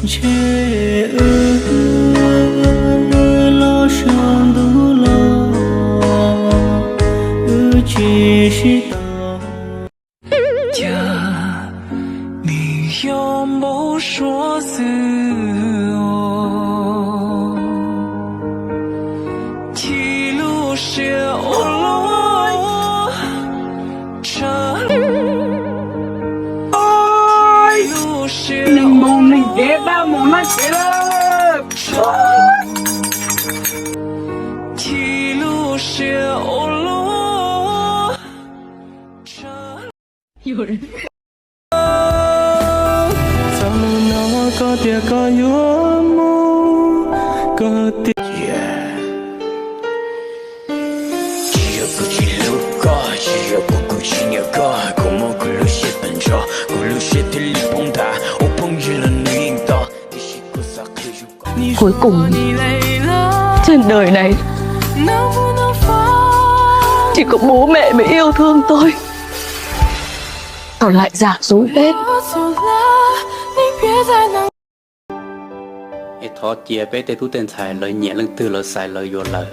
Ntshe wb los saum ntuj los, wb tsis sib tau. Cas nws yog npau suav xwb os. Chim lub siab ua luaj, tshav lub siab ua luaj, chim lub siab ua luaj. Txog hnub no koj tias koj yuav mus, koj tias tsis yog kuv tsis hlub koj, tsis yog kuv kuv tsis nyiam koj, kuv muab kuv lub siab tag nrho, kuv lub siab thiaj li poob nthav, ua phooj ywg los nws yeej tos, tiam sis kuv xav qhia yus. Cuối cùng, trên đời này, chỉ có bố mẹ mới yêu thương tôi. Còn lại giả dối hết. Es thov cia peb tej tub tej ntxhais lawv nyiam leej twg lawv xaiv lawv yuav lawv.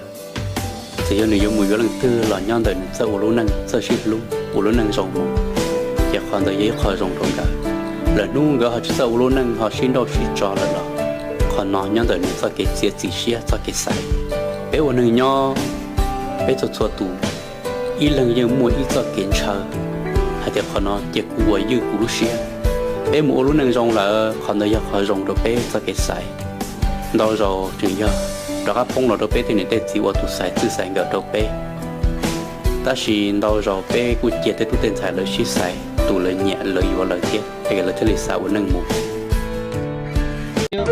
Txawm yog nws yuav mus yuav leej twg los nyob ntawm nws txawj ua lub neej, txawj sib hlub, ua lub neej zoo mus, ces qhov ntawd yog ib qho zoo rau nkawd. Lwm hnub nkawd ho tsis txawj ua lub neej ho sib nrauj sib tso lawm los, qhov no nyob ntawm nws txoj kev txiav txim siab, txoj kev xaiv. Peb ua neeg nyob, peb txhua txhua tus ib leeg yeej muaj ib txoj kev ntshaw, hais tias qhov no cia kuv ua ywj kuv lub siab. Peb mus ua lub neej zoo lawm, qhov ntawd yog qhov zoo rau peb txoj kev xaiv. Ntau zaus tseem yog rov qab poob los rau peb tej niam tej txiv ua tus xaiv txij xaiv nkawm rau peb. Tab sis ntau zaus peb kuj cia tej tub tej ntxhais lawv sib xaiv tus lawv nyiam lawv yuav lawv thiab, es lawv thiaj li xav ua neej mus. Nyob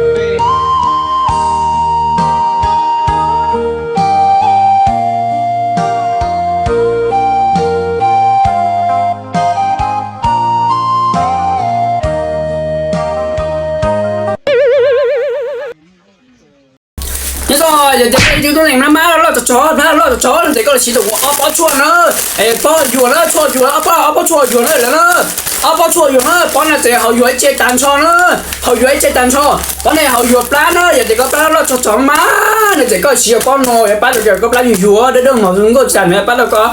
zoo, yog tias koj ib tug tuab neeg mab mab loj loj tso tso, mab loj loj tso tso no ces koj los siv tau kuv ob pob tshuaj na. Pob yuam na, tshuaj yuam, ob pob, ob pob tshuaj yuam na lawm na. Ob pob tshuaj yuam na, pob no ces haus yuam ib ce tag nrho na. Haus yuam ib ce tag nrho. Pob no haus yuam plab na, yog tias koj plab loj loj tso tso mab no ces koj siv pob no pab tau koj plab yuag yuag dawb dawb mos nkauj tsis tas nws pab tau koj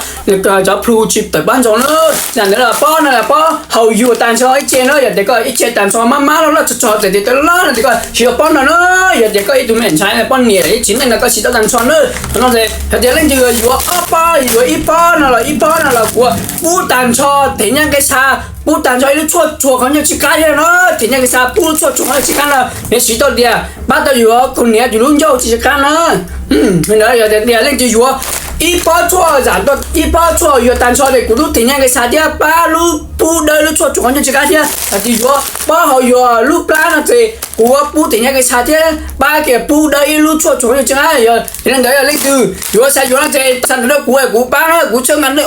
cov plhu tsis tawm pob ntsaug na. Tsis tas ntawd los pob no pob haus yuam tag nrho ib ce na, yog tias koj ib ce tag nrho mab mab loj loj tso tso ces tias loj no ces koj siv pob no na. Yog tias koj ib tug me ntxhais poj niam ib tsis neej no koj siv tau tag nrho na. Qhov no ces yog tias leej twg yuav ob pob, yuav ib pob no los ib pob no los kuv pub tag nrho them nyaj nqe xa, pub tag nrho ib lub tshuaj tsuag qhov nyuag tsis qab thiab no. Them nyaj nqe xa pub lub tshuaj tsuag qhov nyuag tsis qab no, nws siv tau tias pab tau yuav kaus hniav yus lub ncauj tsis qab na. Yog tias leej twg yuav ib pob tshuaj zam, ib pob tshuaj yuav tag nrho ces kuv lub them nyaj nqe xa thiab pab lub pub dawb lub tshuaj tsuag qhov nyuag tsis qab thiab. Yog tias yuav pob haus yuam lub plab no ces kuv pub them nyaj nqe xa thiab pab kiag pub dawb ib lub tshuaj tsuag qhov nyuag tsis qab. Yog li ntawd yog leej twg yuav xav yuav no ces xa ntawv rau kuv, kuv pab na, kuv txhawb nqa nej.